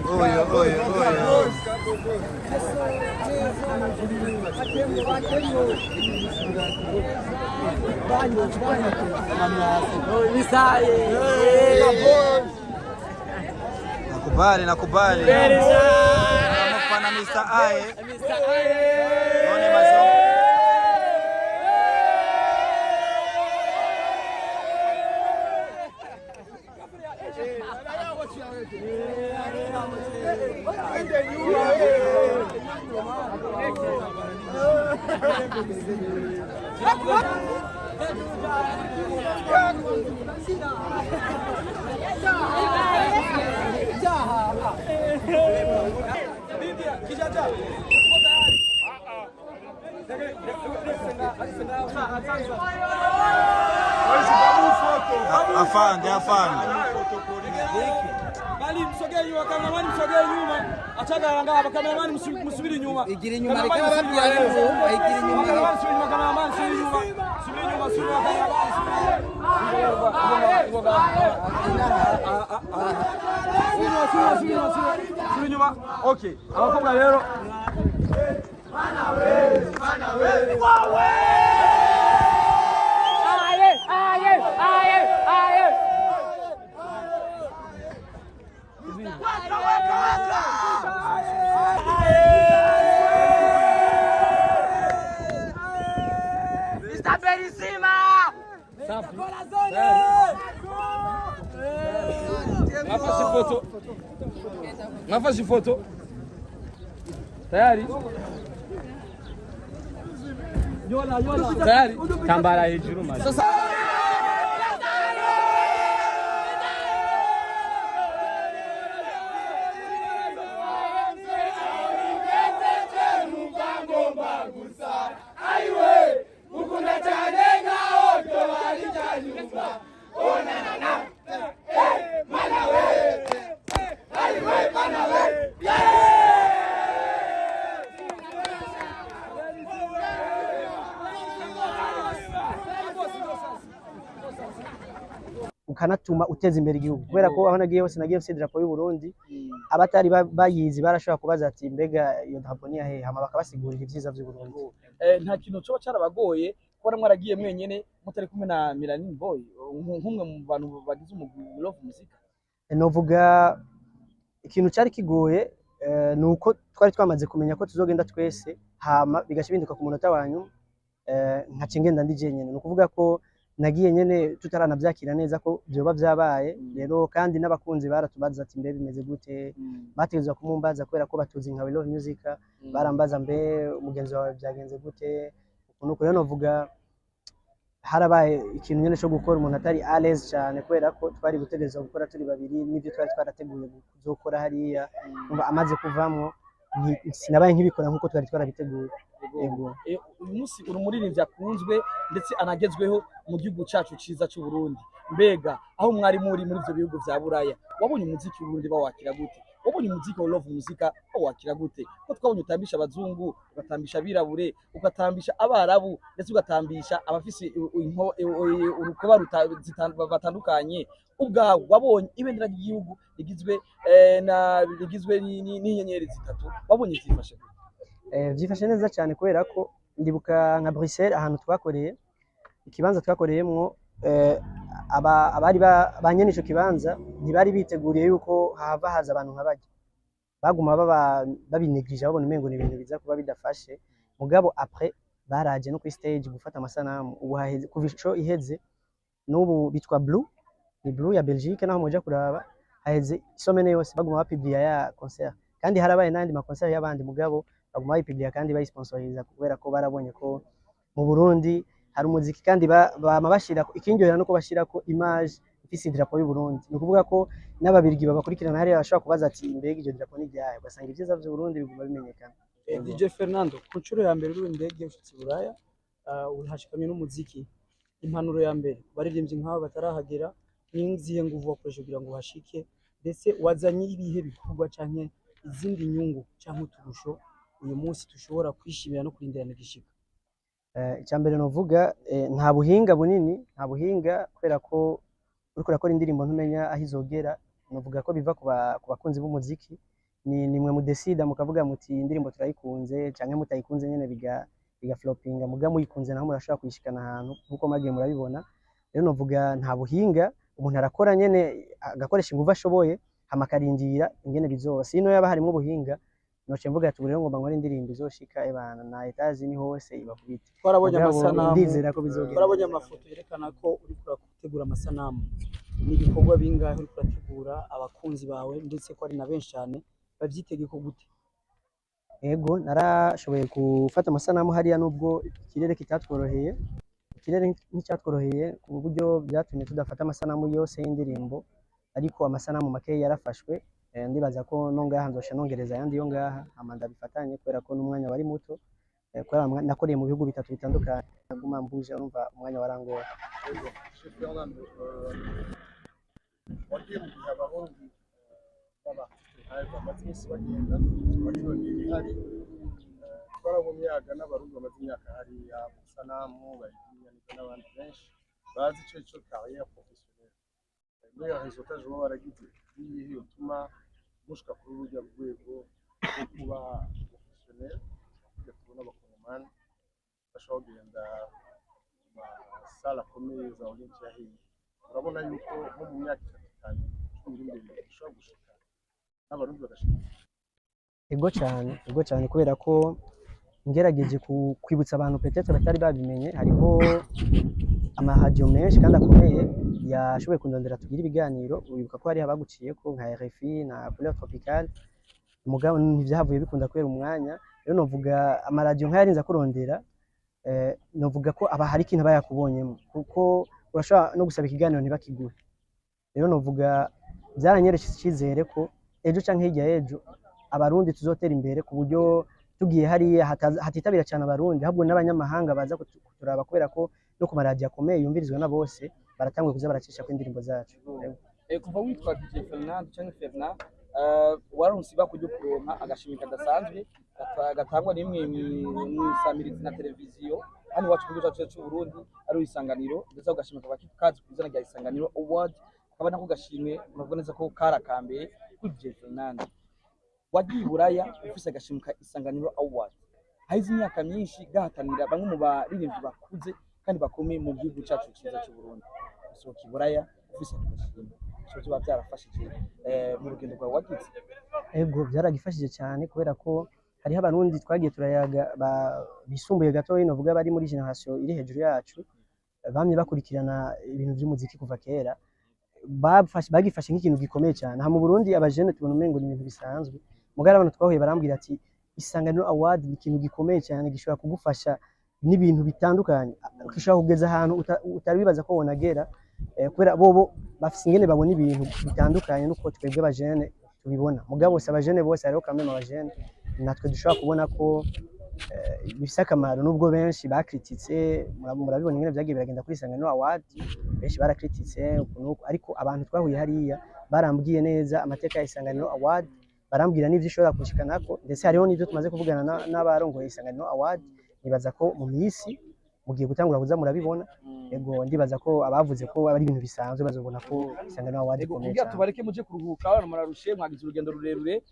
Oyo oyo oyo. Nakubali, nakubali. Mfana Mr. Aye. None mazo. Afande, afande. Bali msogee nyuma, kameramani msogee nyuma. Achaga ngaba, kameramani msubiri nyuma. Igira inyuma reka babwira ngo igira inyuma. Kameramani subiri nyuma, kameramani subiri nyuma. Subiri nyuma, subiri nyuma, kameramani. Subiri nyuma, subiri nyuma, subiri nyuma. Okay, abakobwa rero. Mana we, mana we. Wawe! Aye, aye, aye, aye. Weka, weka, weka! Mr. Berisima! Safi. Nafasi foto. Nafasi foto. Tayari? Tayari? Tambara hejuru maze. Sasa ukanatuma uteza imbere igihugu kubera ko aho nagiye hose nagiye mfise idarapo y'u Burundi, abatari bayizi barashobora kubaza ati mbega iyo drapo ni yahehe, hama bakabasigurira ivyiza vy'u Burundi. Nta kintu coba carabagoye kubona mwaragiye mwenyene mutari kumwe na Melanin Boy, nk'umwe mu bantu bagize umugwi Love Muzika? Novuga ikintu cari kigoye ni uko twari twamaze kumenya ko tuzogenda twese, hama bigaca bihinduka ku munota wa nyuma, nkaca ngenda ndi jenyene. Ni ukuvuga ko nagiye nyene tutaranavyakira neza ko vyoba vyabaye. Rero kandi n'abakunzi baratubaza ati mbe bimeze gute, bategerezwa kumumbaza kubera ko batuzi nka We Love Music. Barambaza mbe umugenzi wawe byagenze gute, ukuntu uku. Rero novuga harabaye ikintu nyene co gukora umuntu atari à l'aise cane kubera ko twari gutegerezwa gukora turi babiri n'ivyo twari twarateguye kuzokora hariya. Umva amaze kuvamwo sinabaye nkibikora nkuko twari twarabiteguye. Yego. Uyu munsi uri umuririmbyi akunzwe ndetse anagezweho mu gihugu cacu ciza c'u Burundi. Mbega aho mwari muri muri ivyo bihugu vya Buraya, wabonye umuziki w'Uburundi bawakira gute? Wabonye umuziki wa Love Muzika bawakira gute? Ko twabonye utambisha abazungu, ugatambisha abirabure, ugatambisha abarabu, ndetse ugatambisha abafise urukoba batandukanye. Ubwawe wabonye ibendera ry'igihugu rigizwe na rigizwe n'inyenyeri zitatu, wabonye vyifashe gute? Vyifashe neza cyane kubera ko ndibuka nka Bruxelles ahantu twakoreye, ikibanza twakoreyemwo, abari ba nyene ico kibanza ntibari biteguriye yuko hahava haza abantu nka barya, baguma babinegirije babona umengo ni ibintu biza kuba bidafashe. Mugabo après baraje no kuri stage gufata amasanamu. Ubu haheze kuva ico iheze n'ubu bitwa Blue, ni Blue ya Belgique, naho muja kuraba haheze isomene yose baguma bapublia ya concert, kandi harabaye n'ayandi ma concert y'abandi, mugabo baguma bayipublia kandi bayisponsoriza kubera ko barabonye ko mu Burundi hari umuziki, kandi bama bashirako ikindyohera nuko bashirako image ifise idarapo y'u Burundi. Ni ukuvuga ko n'ababirigi babakurikirana hariya bashobora kubaza ati mbega iryo darapo ni ryahe, ugasanga ivyiza vy'u Burundi biguma bimenyekana. DJ Fernando, ku nshuro ya mbere uri indege ushitse i Buraya, uhashikamye n'umuziki. Impanuro ya mbere ku baririmbyi nk'abo batarahagera, ni izihe nguvu wakoresha kugira ngo uhashike, ndetse wazanye ibihe bikorwa canke izindi nyungu canke uturusho uyu munsi dushobora kwishimira no kurindirana igishika? Icya mbere novuga, nta buhinga bunini, nta buhinga, kubera ko uriko urakora indirimbo ntumenya aho izogera. Novuga ko biva ku bakunzi b'umuziki. Ni nimwe mudesida mukavuga muti iyi ndirimbo turayikunze canke mutayikunze nyene biga flopinga. Muga muyikunze naho murashobora kuyishikana ahantu nkuko mwagiye murabibona. Rero novuga nta buhinga, umuntu arakora nyene, agakoresha inguvu ashoboye, hama akarindira ingene bizoba. Sino yaba harimwo ubuhinga, noce mvuga ati ubu rero ngomba nkore indirimbo izoshika ebana na Etats-Unis hose ibakubite. Twarabonye Mugabo amasanamu, ndizera ko bizogenda twarabonye neza. amafoto yerekana ko uriko urategura amasanamu. Ni ibikorwa bingahe uriko urategura? Abakunzi bawe, ndetse ko ari na benshi cyane, bavyitege ko gute? Ego, narashoboye gufata amasanamu hariya nubwo ikirere kitatworoheye. Ikirere nticyatworoheye ku buryo byatumye tudafata amasanamu yose y'indirimbo, ariko amasanamu make yarafashwe. Ndibaza ko no ngaha nzosha nongereza ayandi yo ngaha, hama ndabifatanye, kubera ko n'umwanya wari muto, kubera nakoreye mu bihugu bitatu bitandukanye, naguma mbuje, urumva umwanya warangora. Yego, Chef Fernando, wagiye mu gihe Abarundi b'aba artiste nkawe bamaze iminsi bagenda bakirondera ihari. Twarabonye yaga n'Abarundi bamaze imyaka hariya mu sanamu bayigiranira n'abandi benshi bazi ico carrière professionnelle. Mbega résultat baba baragize niyihe yotuma mushika kuri rurya rwego rwo kuba professionnel, kugira tubone Abakongomani bashobora kugenda mu ma salles akomeye za Olympia hehe? Urabona yuko nko mu myaka 3, 5, 10 iri imbere bishobora gushika n'Abarundi bagashika? Ego cyane, ego cyane, kubera ko ngerageje kwibutsa abantu peut-être batari babimenye, hariho amaradiyo menshi kandi akomeye yashoboye kundondera tugira ibiganiro. Wibuka ko hariho abaguciyeko nka RFI na Couleur Tropicale, mugabo ntivyahavuye bikunda kubera umwanya. Rero novuga amaradiyo nk'ayarinze akurondera, novuga ko aba hari ikintu aba yakubonyemo, kuko urashobora no gusaba ikiganiro ntibakiguhe. Rero novuga byaranyeretse icyizere ko ejo canke hirya y'ejo Abarundi tuzotera imbere, ku buryo tugiye hariya hatitabira cyane Abarundi, ahubwo n'abanyamahanga baza kuturaba, kubera ko no ku maradiyo akomeye yumvirizwa na bose baratanguye kuza baracisha ko indirimbo zacu. Kuva witwa DJ Fernand canke Fernand, waronse ibako ryo kuronka agashimwe kadasanzwe gatangwa n'imwe mw'isamirizi na televiziyo hano iwacu mu gihugu cyacu cy'u Burundi, ari Isanganiro. Ndetse ako gashimwe kaba kazi ku izina rya Isanganiro Award, akaba nako gashimwe navuga neza ko kari akambere kuri DJ Fernand. Wagiye i Buraya ufise agashimwe ka Isanganiro Award, haheze imyaka myinshi gahatanira bamwe mu baririmbyi bakuze kandi bakomeye mu gihugu cyacu cyiza cy'u Burundi. Gusohoka i Buraya ufise ako gashimwe bishobora kuba byarafashije mu rugendo rwawe wagize? Ego, byaragifashije cyane, kubera ko hariho Abarundi twagiye turayaga bisumbuye gatoya, novuga bari muri génération iri hejuru yacu, bamye bakurikirana ibintu by'umuziki kuva kera, bagifashe nk'ikintu gikomeye cyane. Aha mu Burundi abajene tubona umengo ni ibintu bisanzwe, mugabo abantu twahuye barambwira ati Isanganiro Award ni ikintu gikomeye cyane, gishobora kugufasha n'ibintu bitandukanye, gishobora kugeza ahantu utari wibaza ko wonagera, kubera bobo bafise ingene babona ibintu bitandukanye nuko twebwe abajene tubibona. Mugabo si abajene bose, hariho kameme abajene natwe dushobora kubona ko bifise akamaro, nubwo benshi bakrititse. Murabibona ingene vyagiye biragenda kuri Isanganiro Award, benshi barakrititse uku n'uku, ariko abantu twahuye hariya barambwiye neza amateka ya Isanganiro Award, barambwira n'ivyo ishobora kushikanako, ndetse hariho n'ivyo tumaze kuvugana n'abarongoye Isanganiro Award. Nibaza ko mu minsi mugiye gutangura kuza murabibona. Ego, ndibaza ko abavuze ko ari ibintu bisanzwe bazobona ko Isanganiro Award Ego, ikomeye kugira cyane. Tubareke muje kuruhuka, abantu murarushe, mwagize urugendo rurerure.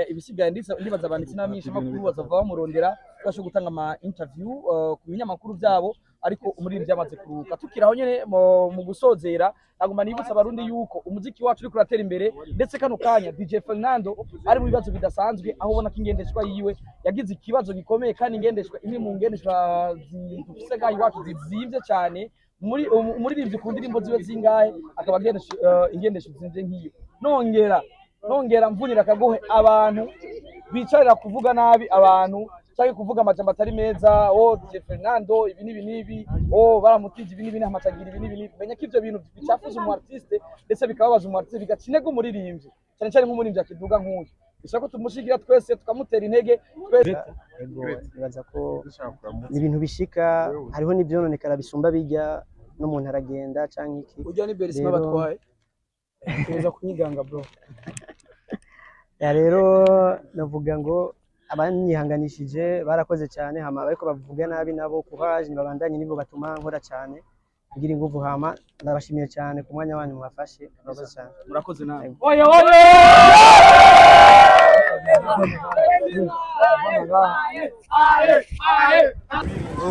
Ibisigaye ndibaza abanditsi n'abamenyeshamakuru bazava bamurondera bashobora gutanga ama interview ku binyamakuru byabo, ariko umuririmbyi yamaze kuruhuka. Tukiri aho nyene mu gusozera, naguma nibutsa Abarundi yuko umuziki wacu uriko uratera imbere, ndetse kano kanya DJ Fernando ari mu bibazo bidasanzwe, aho ubona ko ingendeshwa yiwe yagize ikibazo gikomeye, kandi ingendeshwa imwe mu ngendeshwa dufise ngaha iwacu zizimvye cyane. Muri umuririmbyi ku ndirimbo ziwe zingahe akaba agendesha ingendesho zimvye nk'iyo? Nongera mvunira akagohe abantu bicarira kuvuga nabi abantu cyangwa kuvuga amajambo atari meza: "Oh, DJ Fernando ibi n'ibi n'ibi, oh, baramutije ibi n'ibi, n'amacagira ibi n'ibi n'ibi." Menya ko ivyo bintu bicafuza umu artiste, ndetse bikababaza umu artiste, bigaca intege umuririmbyi, cyane cyane nk'umuririmbyi akiduga nk'uyu. Bisaba ko tumushigira twese, tukamutera intege twese. Ego, nibaza ko ni ibintu bishika, hariho n'ivyononekara bisumba bijya n'umuntu aragenda canke iki. Ujya ni Berisima batwaye tuza kunyiganga, bro. Ya, rero navuga ngo abanyihanganishije barakoze cyane, hama bariko bavuga nabi nabo courage, nibabandanye, nibo batuma nkora cyane ngira inguvu. Hama ndabashimiye cyane ku mwanya wanyu mwafashe, murakoze cyane. Murakoze nawe. Oye, oye!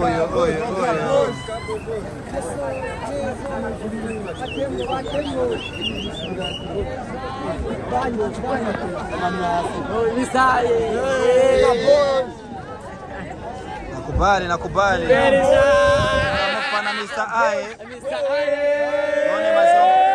Oyo oyo oyo. Nakubali, nakubali. Mfana Mr. Aye. None mazongo.